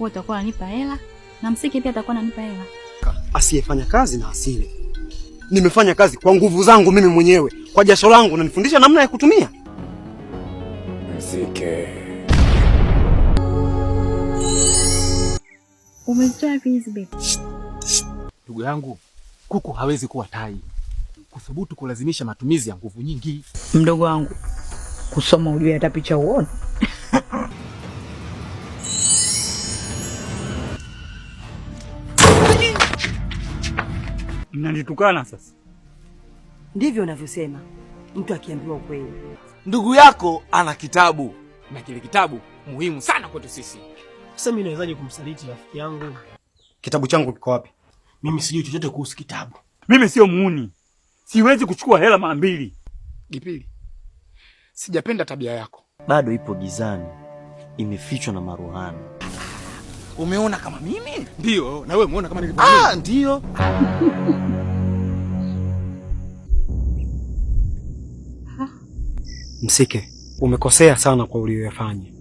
Wewe utakuwa unanipa hela na Msiki pia atakuwa ananipa hela. Asiyefanya kazi na asile. Nimefanya kazi kwa nguvu zangu mimi mwenyewe, kwa jasho langu, nanifundisha namna ya kutumia. Msike. Umezitoa wapi hizi baby? Ndugu yangu, kuku hawezi kuwa tai. Kuthubutu kulazimisha matumizi ya nguvu nyingi. Mdogo wangu, kusoma ujue hata picha uone. Mnanitukana sasa? Ndivyo unavyosema mtu akiambiwa ukweli. Ndugu yako ana kitabu na kile kitabu muhimu sana kwetu sisi. Sasa mimi nawezaje kumsaliti rafiki yangu? Kitabu changu kiko wapi? Mimi sijui chochote kuhusu kitabu. Mimi sio muuni, siwezi kuchukua hela mara mbili. Gipili, sijapenda tabia yako. Bado ipo gizani, imefichwa na maruhani. Umeona kama mimi? Ndio, na wewe umeona kama nilivyo. Ah, ndio. Msike, umekosea sana kwa uliyoyafanya.